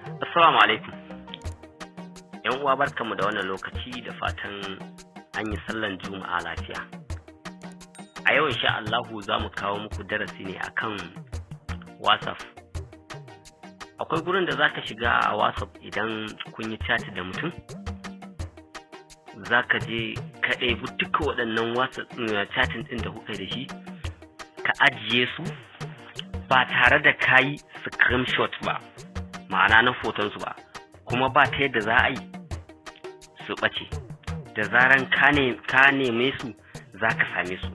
Assalamu alaikum. ‘Yan uwa, barkanmu da wannan lokaci, da fatan an yi sallan Juma'a lafiya. A yau, insha Allahu, za mu kawo muku darasi ne akan WhatsApp. Akwai gurin da za ka shiga a WhatsApp, idan kun yi chat da mutum, za ka je ka ɗebi duka waɗannan WhatsApp chatting ɗin da kuka yi da shi, ka ajiye su ba tare da ka yi screenshot ba, ma'ana na fotonsu ba, kuma ba ta yadda za a yi su ɓace. Da zaran ka neme su, za ka same su.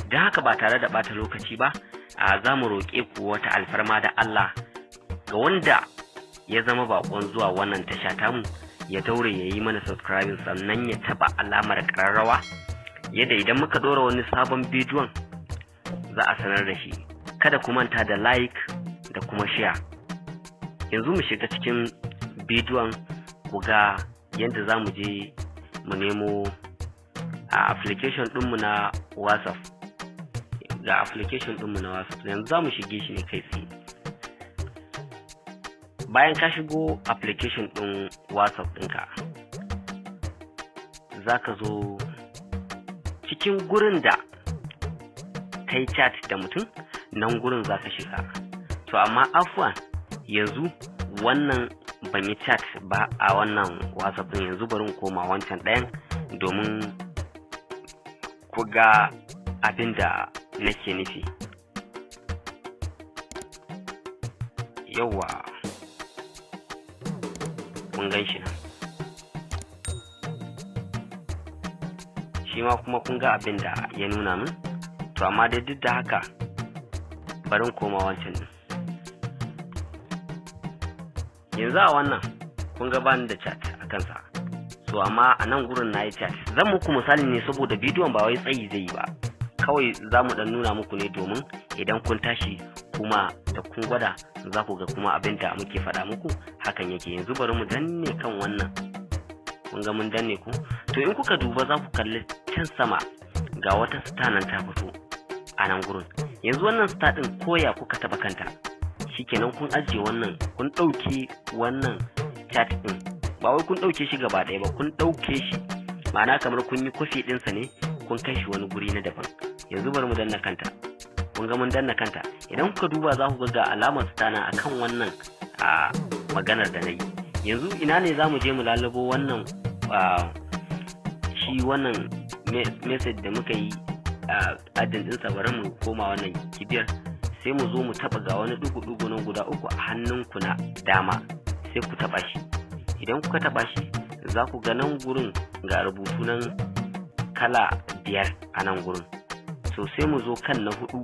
Don haka, ba tare da ɓata lokaci ba, a za mu roƙe ku wata alfarma da Allah: ga wanda ya zama baƙon zuwa wannan tasha tamu, ya daure ya yi mana subscribing, sannan ya taɓa alamar ƙararrawa, yadda idan muka ɗora wani sabon bidiyon za a sanar da shi. Kada ku manta da like da kuma share. Yanzu mu shiga cikin bidiyon ku ga yadda za mu je mu nemo a application ɗinmu na WhatsApp. Ga application ɗinmu na WhatsApp, yanzu za mu shige shi ne kai tsaye. Bayan ka shigo application ɗin WhatsApp ɗinka, za ka zo cikin gurin da ka yi chat da mutum, nan gurin za ka shiga. To amma afuwan, yanzu wannan ban yi chat ba a wannan WhatsApp ɗin. Yanzu bari in koma wancan ɗayan domin ku ga abin da nake nufi. Yauwa, kun gan shi nan shi ma, kuma kun ga abin da ya nuna min. To amma dai duk da haka, bari in koma wancan ɗin. Yanzu a wannan kun ga bani da chat a kansa. So amma a nan gurin na yi chat. Zan muku misali ne saboda bidiyon ba wai tsayi zai yi ba, kawai za mu dan nuna muku ne domin idan kun tashi kuma da kun gwada, za ku ga kuma abin da muke faɗa muku hakan yake. Yanzu bari mu danne kan wannan. Kun ga mun danne ku. To in kuka duba, za ku kalli can sama, ga wata star nan ta fito a nan gurin. Yanzu wannan star din, koya kuka taba kanta, shikenan, kun ajiye wannan, kun ɗauke wannan chat ɗin. Ba wai kun ɗauke shi gaba ɗaya ba, kun ɗauke shi, ma'ana kamar kun yi kwafi ɗinsa ne, kun kai shi wani guri na daban. Yanzu bari mu danna kanta. Kun ga mun danna kanta. Idan kuka duba, za ku ga alamar star nan akan wannan a maganar da na yi. Yanzu ina ne za mu je mu lalubo wannan shi wannan message da muka yi adding ɗinsa? Bari mu koma wannan kibiyar, sai mu zo mu taba ga wani ɗigo-ɗigo nan guda uku a hannunku na dama, sai ku taba shi. Idan kuka taba shi, za ku ga nan gurin ga rubutu nan kala biyar a nan gurin. So sai mu zo kan na hudu,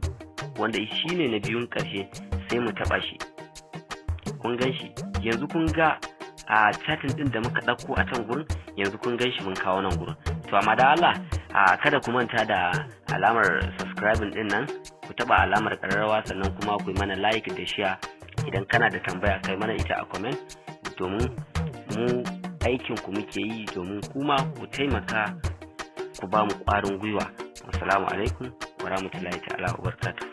wanda shi ne na biyun ƙarshe, sai mu taba shi. Kun gan shi yanzu. Kun ga a chatting din da muka ɗauko a can gurin, yanzu kun gan shi mun kawo nan gurin. To amma da Allah a kada ku manta da alamar subscribing din nan, ku taba alamar ƙararrawa, sannan kuma ku yi mana like da share. Idan kana da tambaya, kai mana ita a comment, domin mu aikin ku muke yi, domin kuma ku taimaka ku ba mu ƙwarin gwiwa. Assalamu alaikum wa rahmatullahi ta'ala wa barakatuh.